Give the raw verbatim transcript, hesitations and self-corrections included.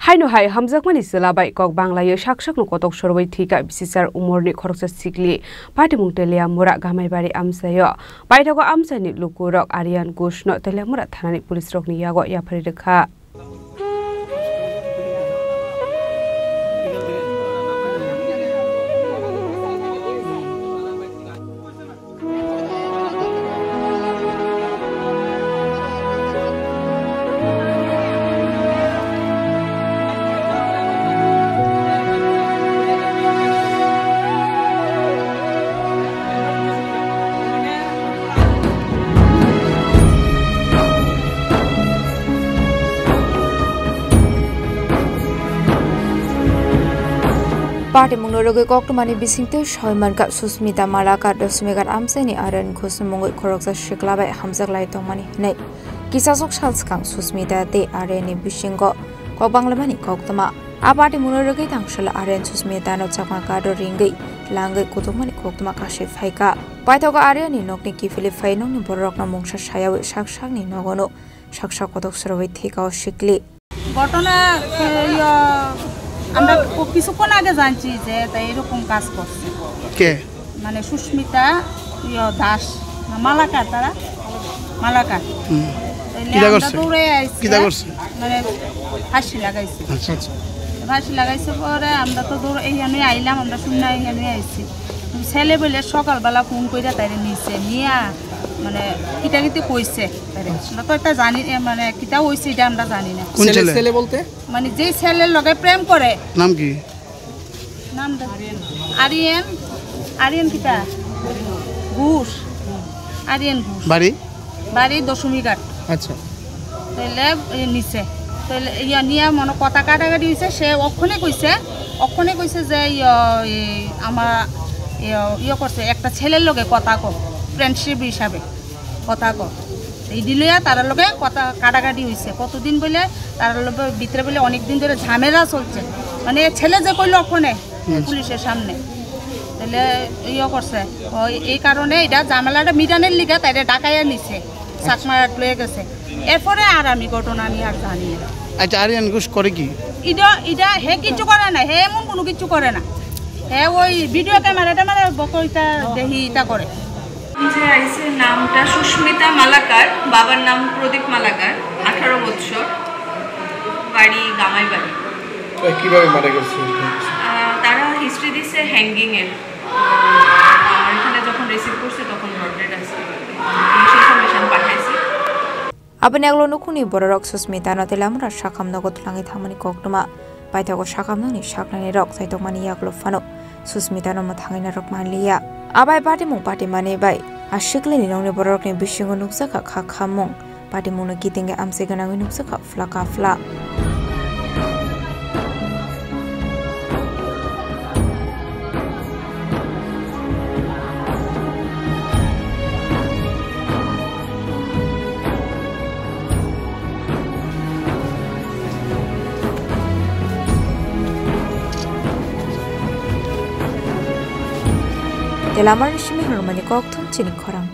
Haino hai hamjakmani chwla bai kok banglaio sak sakno kotok sorwi thwikha bisisar umorni khoroksa sikli. Patimung Teliamura Gamaibari amchaio. Paithago amchaini lukurok Aryan Ghoshno Teliamura thanani police rokni yago yapharwi rwkha. Patimungno rwgwi koktwmani bisingtwi soi mankha Susmita Malakar, Doshimighat amchaini Aryan Ghoshni mungwi khoroksa sikla bai hamjak lai tongmani hwnwi. Kisasok sal swkang Susmita tei Aryanni bisingo kok banglaimani koktwma. A patimungno rwgwi thangsala Aryan Susmitano chakma kado ringwi langwi kutukmani koktwma kasui phaikha. Paithago Aryanni nokni kiphilwi phai nokni bororokno mungsa sayawi sak sakni nogono sak sak kotok sorowi thwikha o sikli. ঘটনা, এ, ইয়া, আমরা ক-, কিছুক্ষণ আগে জানছি যে তাই এরকম কাজ করছে। কে? মানে সুস্মিতা, ইয়া, দাস, না, মালাকার তারা? মালাকার। হুম। তাইলে কিতা আমরা করছে? দৌড়ে আইছি, কিতা করছে? মানে ফাঁসি লাগাইছে। আচ্ছা। আচ্ছা। ফাঁসি লাগাইছে পরে আমরা তো দৌড়ে এইখানে আইলাম, আমরা শুনে এইখানে আইছি। ছেলে বলে সকালবেলা ফোন কইরা তাইরে নিছে, নিয়া মানে কিতাকিতি কইছে। আরে, আমরা তো এটা জানি, এ, মানে, কিতা হইছে, এটা আমরা জানি না। কোন ছেলে, ছেলে? ছেলে বলতে? মানে, যে ছেলের লগে প্রেম করে। নাম কি? নাম দে-, আরিয়ান, আরিয়ান কিতা? ঘোষ। আরিয়ান ঘোষ। বাড়ি? বাড়ি দশমীঘাট। আচ্ছা। তাইলে, এ, নিচে। তাইলে, ইয়া, নিয়া মনে কথা কাটাকাটি হইছে, সে অক্ষণে কইছে, অক্ষণে কইছে যে, ইয়া, এই, আমার, ইয়া, ইয়ে করছে, একটা ছেলের লগে কথা কো, friendship হিসাবে। কথা ক। এই দিলইয়া তার লগে কথা কাটাকাটি হইছে। কতদিন বলে তার লগে ভিতরে বলে অনেক দিন ধরে ঝামেলা চলছে। মানে ছেলে যে কইলো ওখানে হুম। পুলিশের সামনে। তাহলে ইয়ে করছে। ও এই কারণে এটা ঝামেলাটা মিটানের লিগে তাইরে ডাকাইয়া নিছে। চাকমা লয়ে গেছে। এরপরে আর আমি ঘটনা নিয়ে আর জানি না। আচ্ছা, আরিয়ান ঘোষ করে কি? ইডা, ইডা হে কিচ্ছু করে না, হে এমন কোনো কিচ্ছু করে না। হে ওই ভিডিও ক্যামেরা ট্যামেরা বকইতা দেখি ইতা করে। যে আইছে নামটা সুস্মিতা মালাকার, বাবার নাম প্রদীপ মালাকার, আঠারো বৎসর, বাড়ি গামাইবাড়ি। তো কিভাবে মারা গেছে? আহ, তারা হিস্ট্রি দিছে হ্যাঙ্গিং এর। আমার এখানে যখন রিসিভ করছে তখন ব্রড ডেড আছে। পুলিশ ইনফরমেশন পাঠাইছে। Aboni ulo nukhungni bororok Susmitano tei lamura sakhamno gothlangwi thangmani koktwma. Paithago sakhamnokni saknainirok chaitokmani yagulo phano Susmitano mwthangwi narwk manliya. Abai patimung patimani bai a siklini nokni bororokni bisingo nukjakha kha khamung. Patimungno kitingwi amchai gwnangwi nukjakha phla ka phla. Telamar ni simi hwnmani kok thum chini khorang.